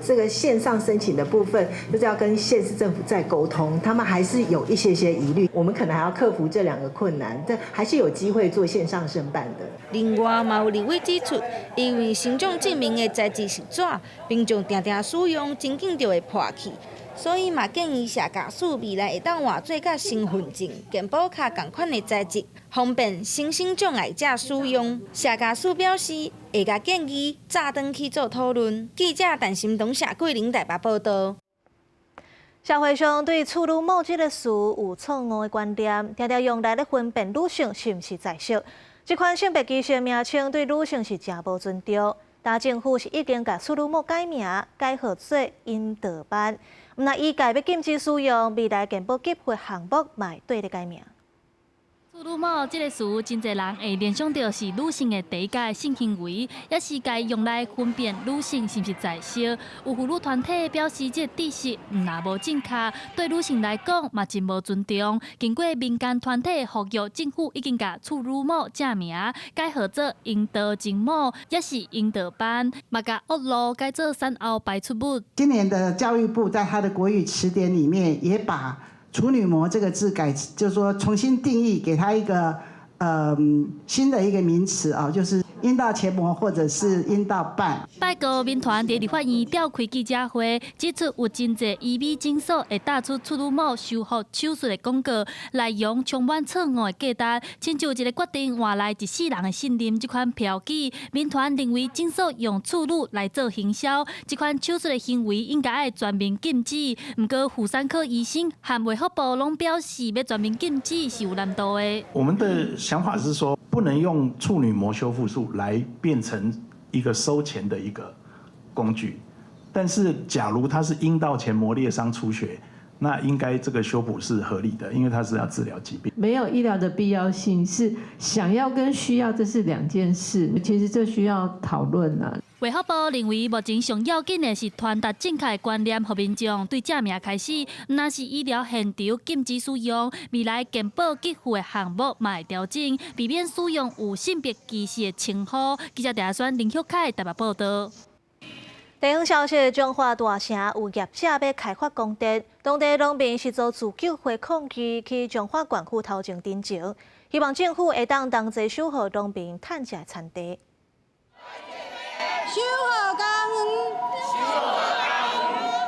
這個線上申請的部分，就是要跟縣市政府再溝通，他們還是有一些些疑慮，我們可能還要克服這兩個困難，但還是有機會做線上申辦的。另外，嘛有立委指出，因為身障證明的材質是紙，民眾定定使用，真緊就會破去。所以嘛，建議社家署未來會當換做佮身份證、健保卡仝款的材質，方便身心障礙者使用。社家署表示，會共建議早轉去做討論。記者陳心東、謝桂玲台北報道。社會上對處女膜這个詞有錯誤的觀念，定定用來咧分辨女性是毋是在色。這款性別歧視的名稱對女性是誠無尊重。但政府是已經共處女膜改名，改號做陰道斑。毋但醫界欲禁止使用，未來健保給付項目嘛會綴咧改名。處女膜這个詞，真濟人會聯想著是女性的第一擺性行為，也是共用來分辨女性是毋是在色。有婦女團體表示，這个知識毋但無正確，對女性來講嘛真無尊重。經過民間團體呼籲，政府已經共處女膜正名，改號做陰道前膜，也是陰道斑，嘛共惡露改做產後排出物。今年的教育部在他的國語詞典裡面也把處女膜這個字改，就是說重新定義，給它一個新的一個名詞啊，就是陰道前膜或者是陰道瓣。拜五民團佇立法院召開記者會，指出有真濟醫美診所會打出處女膜修復手術的廣告，內容充滿錯誤的價值，親像一个決定換來一世人的信任這款標記。民團認為診所用處女來做行銷，這款手術的行為應該愛全面禁止。毋過婦產科醫生和衛福部攏表示，欲全面禁止是有難度的。我們的想法是說，不能用處女膜修復術來變成一個收錢的一個工具，但是假如它是陰道前膜裂傷出血，那應該這個修補是合理的，因為它是要治療疾病。沒有醫療的必要性，是想要跟需要這是兩件事，其實這需要討論啊。衛福部認為，目前上要緊的是傳達正確的觀念，予民眾對正名開始，毋但是醫療現場禁止使用，未來健保給付的項目嘛會調整，避免使用有性別歧視的稱呼。記者鄭選林旭凱台北報道。地方消息：彰化大城有業者欲開發光電，當地農民是做自救會抗議，去彰化縣府頭前陳情，希望政府會當同齊守護農民趁食的田地。守護家園，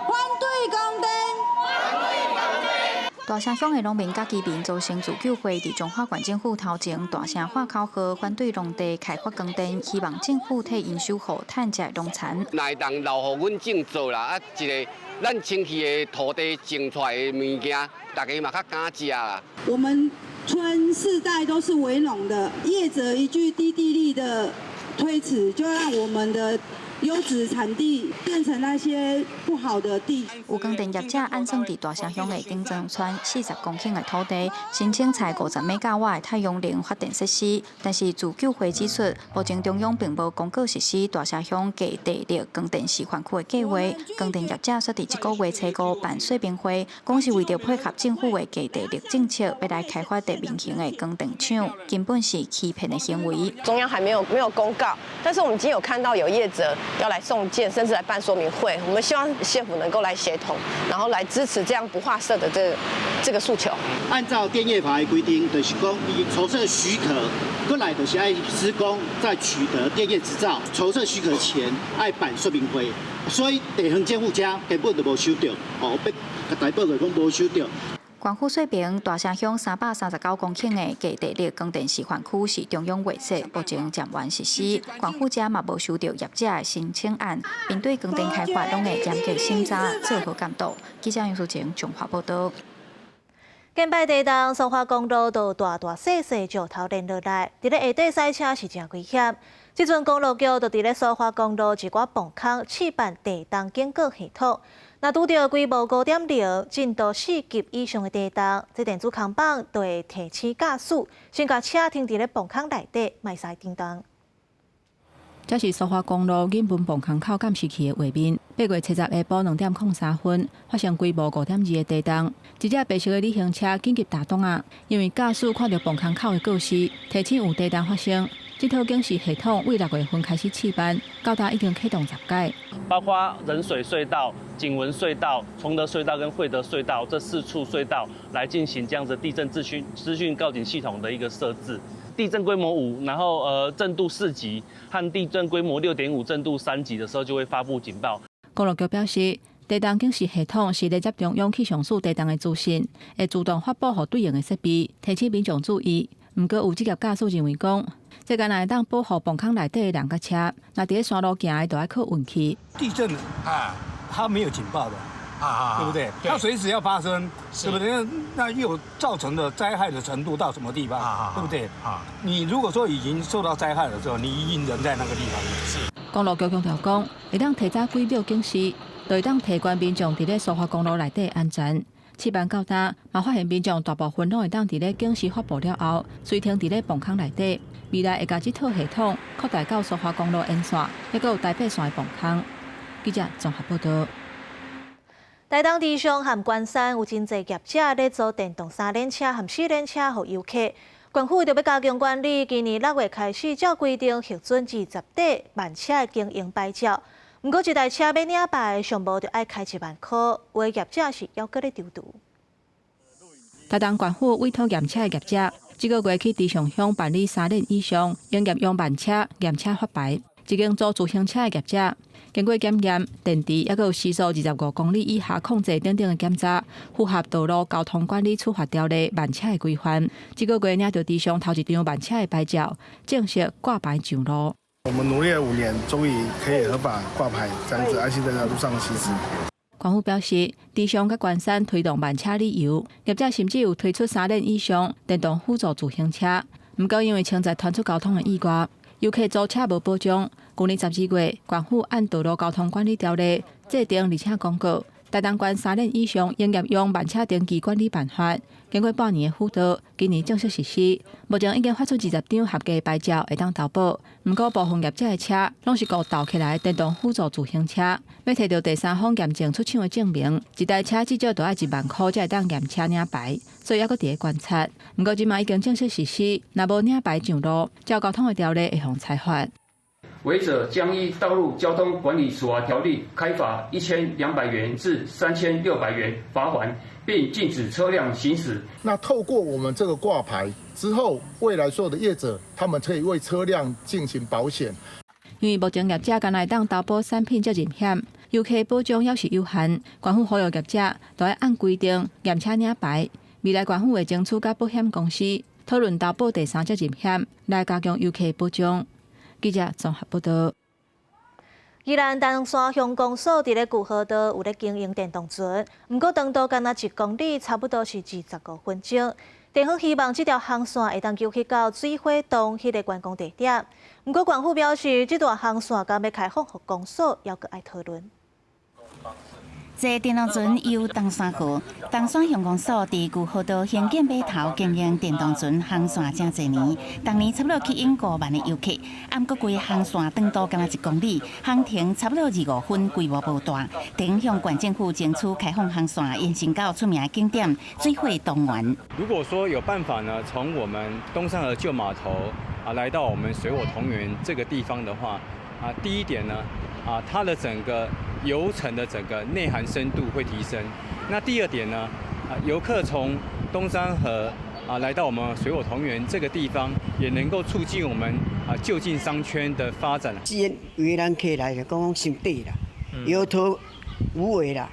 反對光電。大城鄉的農民佮居民組成自救會，佇彰化縣政府頭前大聲喊口號，反對農地開發光電，希望政府替𪜶守護趁食的農田。若會當留予阮種作啦，啊，一个咱清氣的土地種出來的物件，大家嘛較敢食啦。我們村世代都是為農的，業者一句低地利的推辭，就讓我們的優質產地變成那些不好的地。有光電業者按算佇大城鄉的頂莊村40公頃的土地，申請採50兆瓦的太陽能發電設施，但是自救會指出，目前中央並無公告實施大城鄉低地力光電示範區的計畫。光電業者煞佇這个月初五辦說明會，講是為著配合政府的低地力政策，欲來開發地面型的光電廠，根本是欺騙的行為。中央還沒有公告，但是我們已經有看到有業者要來送件，甚至來辦說明會。我們希望縣府能夠來協同，然後來支持這樣不劃設的這個訴求。按照電業法的規定，就是講伊籌設許可，過來就是愛施工，再取得電業執照。籌設許可前愛辦說明會，所以地方政府遮根本就無收著，哦，欲共大家報告講無收著。縣府說明，大城鄉339公頃的低地力光電示範區是中央劃設，目前暫緩實施。縣府遮嘛無收著業者的申請案，面對光電開發，攏會嚴格審查，做好監督。記者楊淑晴彰化報導。近擺地動，蘇花公路都大大細細石頭連落來，佇咧下底駛車是誠危險。這陣公路局就佇咧蘇花公路一寡磅空試辦地動警告系統。若拄著規模5.0震度4級以上的地動，這電子扛棒就會提醒駕駛，先共車停佇咧磅空內底，莫使振動。這是蘇花公路銀崙磅空口監視器的畫面。8月70下晡2點03分，發生規模5.2的地動，一隻白色的旅行車緊急打擋仔，因為駕駛看著磅空口的告示，提醒有地動發生。這套警示系統為6月份開始試辦，到今已經啟動10擺。包括冷水隧道、景文隧道、崇德隧道跟惠德隧道這4處隧道來進行這樣子地震資訊告警系統的一個設置。地震規模5，然後震度4級和地震規模6.5、震度3級的時候就會發布警報。公路局表示，地動警示系統是連接中央氣象署地動的資訊，會自動發布予對應的設備，提醒民眾注意。毋過有職業駕駛認為講，這敢若會當保護磅空內底的人佮車，若佇咧山路行的，就愛靠運氣。地震啊，它沒有警報的，對不對？它隨時要發生，對不對？那又造成的災害的程度到什麼地方？對不對？你如果說已經受到災害的時候，你已經人在那個地方。是。公路局強調講，會當提早幾秒警示，就會當提懸民眾佇咧蘇花公路內底安全。試辦到今，嘛發現民眾大部分攏會當佇咧警示發布了後，隨停佇咧磅空內底。未來會共這套系統擴大到蘇花公路沿線，抑閣有台北線的磅空。記者綜合報導。台東池上和關山有真濟業者咧租電動三輪車和四輪車予遊客。縣府為著欲加強管理，今年6月開始照規定核准20塊慢車的經營牌照。毋過一台車欲領牌，上無就愛開1萬箍，有的業者是猶閣咧躊躇。台東縣府委託驗車的業者，這個月去池上鄉辦理三輪以上營業用慢車驗車發牌。一間租自行車的業者，經過檢驗，電池抑閣有時速25公里以下控制等等的檢查，符合道路交通管理處罰條例慢車的規範。這個月領著池上頭一張慢車的牌照，正式掛牌上路。我們努力了5年，終於可以合法掛牌，這樣子安心在路上行駛。縣府表示，池上佮關山推動慢車旅遊，業者甚至有推出三輪以上電動輔助自行車。毋過因為潛在傳出交通的意外，遊客租車無保障。舊年12月，縣府按道路交通管理條例制定，而且公告台東縣三輪以上營業用慢車登記管理辦法，經過半年的輔導，今年正式實施。目前已經發出20張合格牌照，會當投保。毋過部分業者的車攏是閣鬥起來電動輔助自行車，欲提著第三方驗證出廠的證明，一台車至少都愛1萬箍才會當驗車領牌，所以猶閣佇咧觀察。毋過這馬已經正式實施，若無領牌上路，照交通的條例會予裁罰。違者將依《道路交通管理處罰條例》開罰1200元至3600元罰鍰，並禁止車輛行駛。那透過我們這個掛牌之後，未來所有的業者，他們可以為車輛進行保險。因為目前業者敢若會當投保產品責任險，遊客保障猶是有限。縣府呼籲業者都愛按規定驗車領牌。未來縣府會爭取佮保險公司討論投保第三責任險，來加強遊客保障。記者綜合報導。宜蘭東山鄉公所佇咧舊河道有咧經營電動船，毋過長途敢若1公里，差不多是25分鐘。地方希望這條航線會當遊去到水火洞彼個觀光地點。毋過縣府表示，這段航線敢欲開放予公所，猶閣愛討論。坐電動船遊東山河，東山鄉公所佇舊河道興建碼頭經營電動船航線誠濟年，逐年差不多吸引5萬的遊客。毋過規航線長度敢若1公里，航程差不多25分，規模無大。地方向縣政府爭取開放航線，延伸到出名的景點水火東園。如果說有辦法呢，從我們東山河舊碼頭啊，來到我們水火同源這個地方的話，啊，第一點呢，啊，它的整個遊程的整個內涵深度會提升。那第二點呢，啊，遊客從東山河啊來到我們水火同源這個地方，也能夠促進我們啊就近商圈的發展。既然為咱客來就講講傷短啦，搖頭無為啦。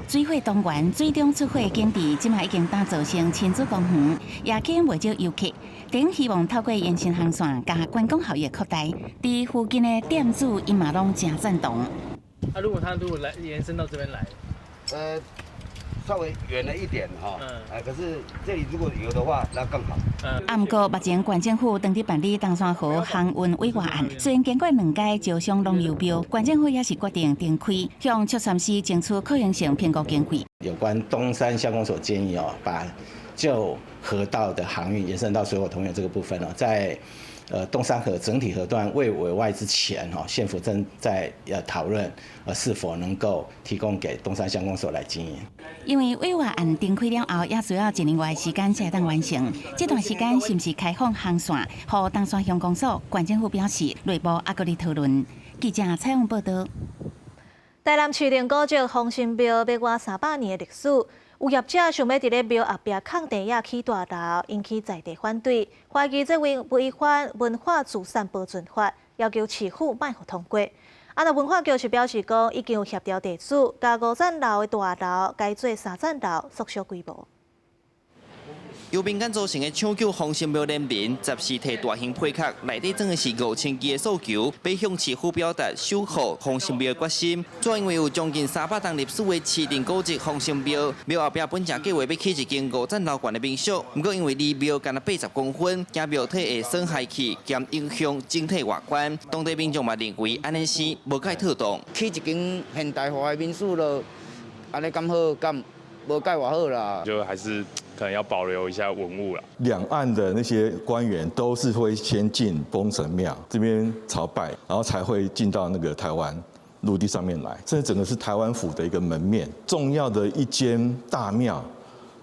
水火東源水中出火景致，這馬已經打造成親子公園，也吸引袂少遊客。頂希望透過延伸航線，共觀光效益擴大。佇附近的店主𪜶嘛攏誠贊同。啊，如果他如果來延伸到這邊來，稍微遠了一點哈，哎，可是這裡如果有的話，那更好。啊，毋過目前縣政府正佇辦理東山河航運委外案，雖然經過兩屆招商攏流標，縣政府也是決定重開，向畜產司爭取可行性評估經費。有關東山鄉公所建議哦，把旧河道的航運延伸到水火同源這個部分呢，在東山河整體河段未委外之前，哈，縣府正在討論，是否能夠提供給東山鄉公所來經營。因為委外案展開了後，也需要一年外時間才當完成。這段時間是毋是開放航線，予東山鄉公所、縣政府表示內部猶閣咧討論。記者採訪報道。台南市定古蹟豐盛廟欲倚300年的歷史，有業者想欲佇咧廟後壁空地仔起大樓，引起在地反對，懷疑這違反文化資產保存法，要求市府莫予通過。啊，若文化局是表示講，已經有協調地主，共五層樓的大樓改做三層樓，縮小規模。由民間組成的搶救豐盛廟聯盟，十四提大型配殼，內底裝的是5000支的訴求，欲向市府表達守護豐盛廟的決心。主要因為有將近300年歷史的市定古蹟豐盛廟，廟後壁本正計劃欲起一間5層樓懸的民宿，毋過因為離廟干焦80公分，驚廟體會損害去，兼影響整體外觀。當地民眾嘛認為按呢生無蓋妥當。起一間現代化的民宿咯，按呢敢好，敢無蓋偌好啦。就還是可能要保留一下文物啦。兩岸的那些官員都是會先進豐盛廟這邊朝拜，然後才會進到那個台灣陸地上面來。這整個是台灣府的一個門面，重要的一間大廟。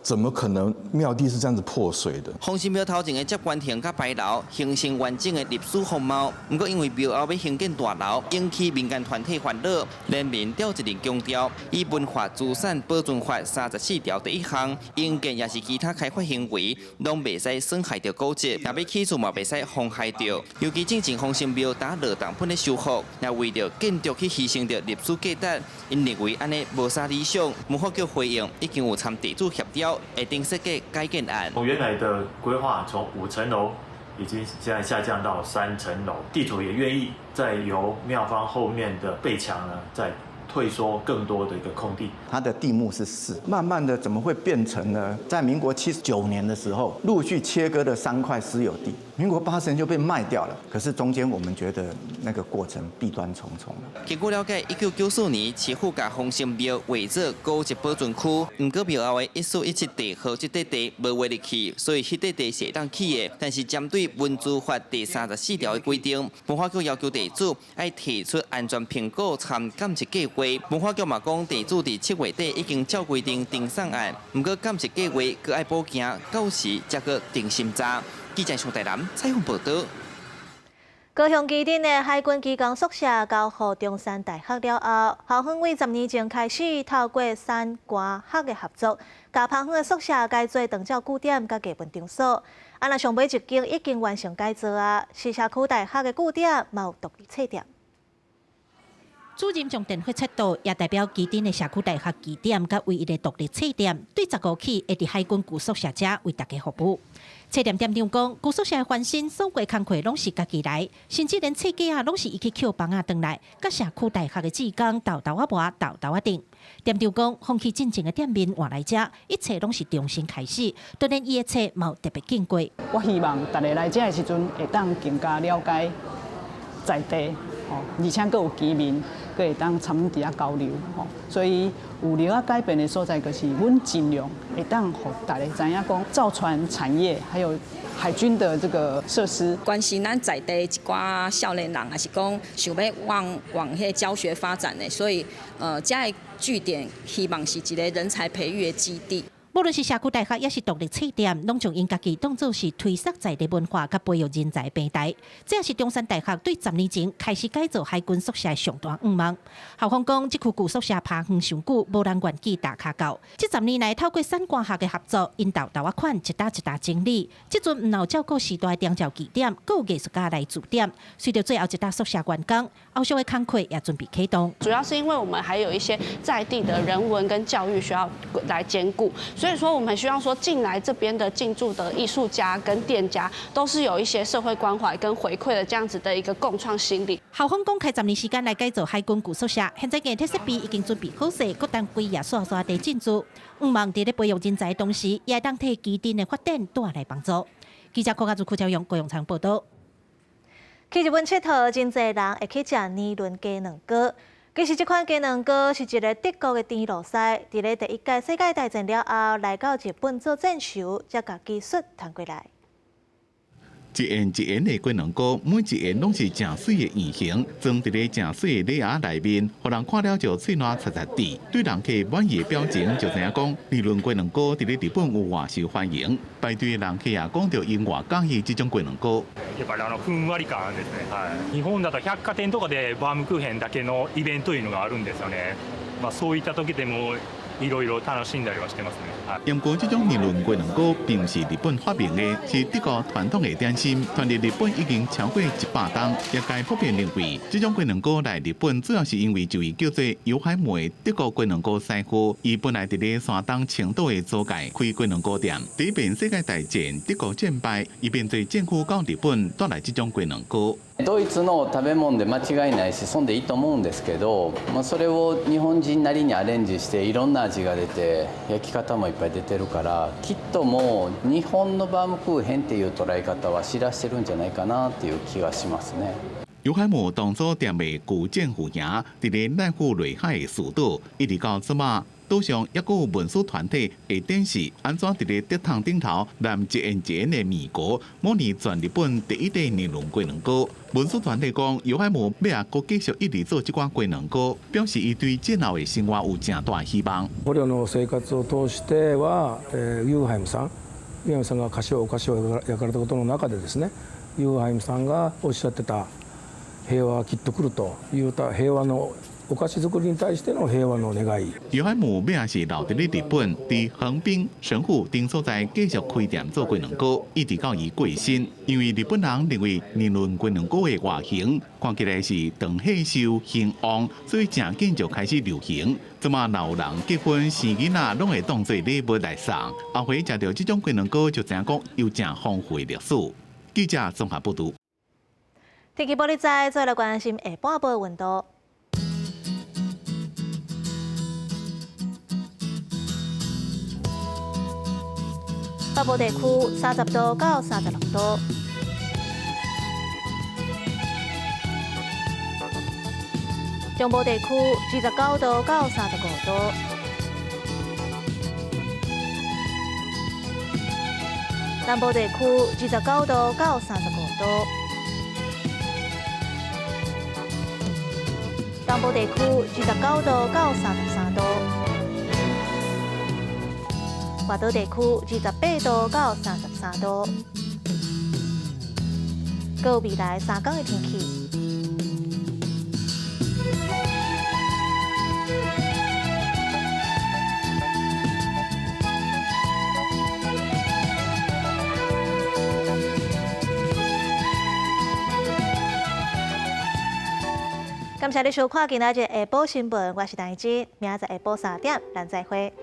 怎麼可能廟地是這樣子破碎的？豐盛廟頭前的接官亭佮牌樓形成完整的歷史風貌，毋過因為廟後欲興建大樓，引起民間團體煩惱，聯盟召集人強調，依文化資產保存法34條第一項，興建抑是其他開發行為，攏袂使損害著古蹟，若欲起厝嘛袂使妨害著。尤其進前豐盛廟焦落重本咧修復，若為著建築去犧牲著歷史價值，𪜶認為按呢無啥理想。文化局回應已經有參地主協調。會定設計改建案。從原來的規劃，從5層樓已經現在下降到3層樓，地主也願意再由廟方後面的背牆呢，再退縮更多的一個空地。它的地目是4，慢慢的怎麼會變成呢？在民國79年的時候，陸續切割了3塊私有地，民國80年就被賣掉了。可是中間我們覺得那個過程弊端重重。根據了解，1994年市府共豐盛廟劃做古蹟保存區，毋過廟後的1417地號這塊地無劃入去，所以彼塊地是會當起的。但是針對文資法第34條的規定，文化局要求地主愛提出安全評估參監測計劃。文化局嘛講，地主佇7月底已經照規定呈送案，毋過監測計劃閣愛補行，到時才閣定審查。記者上台南採訪報道。高雄旗津的海軍機工宿舍交予中山大學了後，校方為10年前開始透過產官學的合作，共芳園的宿舍改做長照據點佮藝文場所。啊，若上尾一間已經完成改造啊，是社區大學的據點，嘛有獨立冊店。主任將電火切斷，也代表旗津的社區大學據點佮唯一的獨立冊店，對15起會佇海軍舊宿舍遮為大家服務。冊店店長講，舊宿舍的翻新，所有工課攏是家己來，甚至連冊架仔攏是伊去抾枋仔轉來，佮社區大學的志工沓沓仔磨，沓沓仔釘。店長講，風氣進前的店面換來遮，一切攏是重新開始，當然伊的冊嘛有特別經過。我希望大家來遮的時陣，會當更加了解在地。而且閣有居民，閣會當參與佇遐交流，吼，所以有留仔改變的所在，就是阮盡量會當予大家知影講造船產業，還有海軍的這個設施。關心咱在地一寡少年人，抑是講想欲往往彼教學發展的，所以遮的據點希望是一個人才培育的基地。無論是社區大學，抑是獨立冊店，攏將𪜶家己當做是推捒在地文化佮培育人才的平台。這也是中山大學對10年前開始改造海軍宿舍的上大願望。校方講，這區舊宿舍拍園傷久，無人願意踏跤到。這十年來，透過產官學的合作，𪜶沓沓仔款一搭一搭整理。這陣毋但有照顧時代長照據點，閣有藝術家來駐點。隨著最後一搭宿舍完工，後續的工課也準備啟動。主要是因為我們還有一些在地的人文跟教育需要來兼顧。所以說，我們希望說進來這邊的進駐的藝術家跟店家，都是有一些社會關懷跟回饋的這樣子的一個共創心理。校方講開10年時間來改造海軍舊宿舍，現在硬體設備已經準備好勢，閣等幾頁刷刷地進駐。向望佇咧培育人才的同時，也會當替旗津的發展帶來幫助。記者郭家祖、柯昭勇、郭永昌報道。去日本𨑨迌，真濟人會去食年輪雞卵糕。其實這款雞卵糕是一个德國的甜路師，佇咧第一屆世界大戰了後，來到日本做戰修，才共技術傳過來。一圓一圓的雞卵糕，每一圓攏是誠媠的圓形，裝佇咧誠媠的禮盒內面，予人看了就喙瀾擦擦甜。對人客滿意的表情，就知影講，年輪雞卵糕佇咧日本有偌受歡迎。排隊的人客也講著𪜶偌佮意這種雞卵糕。やっぱりふんわり感ですね。はい。日本だと百貨店とかでバームクーヘンだけのイベントいうのがあるんですよね。まあそういった時でもいろいろ楽しんだりはしてますね。毋過這種年輪雞卵糕並毋是日本發明的，是德國傳統的點心，傳入日本已經超過100冬。業界普遍認為，這種雞卵糕來日本主要是因為一位叫做尤海姆的德國雞卵糕師傅，伊本來佇咧山東青島的租界開雞卵糕店。第一遍世界大戰德國戰敗，伊變做戰俘到日本帶來這種雞卵糕。ドイツの食べ物で間違いないし、そんでいいと思うんですけど、まあそれを日本人なりにアレンジしていろんな味が出て、焼き方もいっぱい出てるから、きっともう日本のバームクーヘンっていう捉え方は知らしてるんじゃないかなっていう気がしますね。尤海姆當初踮袂舊戰俘營，佇咧瀨戶內海的泗島，一直到這馬，島上猶閣有文史團體會展示按怎佇咧竹筒頂頭粘一圓一圓的麵糊，模擬全日本第一塊年輪雞卵糕。文史團體講，尤海姆欲閣繼續一直做這款雞卵糕，表示伊對戰後的生活有誠大希望。捕虜の生活を通しては、ユーハイムさん、ユーハイムさんが菓子をお菓子を焼かれたことの中でですね、ユーハイムさんがおっしゃってた平和はきっと來るという平和のお菓子作りに対しての平和の願い。尤海姆尾仔是留佇咧日本，佇橫濱、神戶等所在繼續開店做雞卵糕，一直到伊過身。因為日本人認為年輪雞卵糕的外形看起來是長歲壽興旺，所以誠緊就開始流行。這馬若有人結婚生囡仔，攏會當做禮物來送。後回食著這種雞卵糕，就知影講有誠豐富的歷史。記者綜合報導。天氣報你知，再來關心下半晡溫度。北部地區30度到36度，中部地區29度到35度，南部地區29度到35度，東部地區29度到33度。外島地區28度到33度，閣有未來三工的天氣。感謝你收看今仔日下晡新聞，我是陳芷，明仔載下晡3點，咱再會。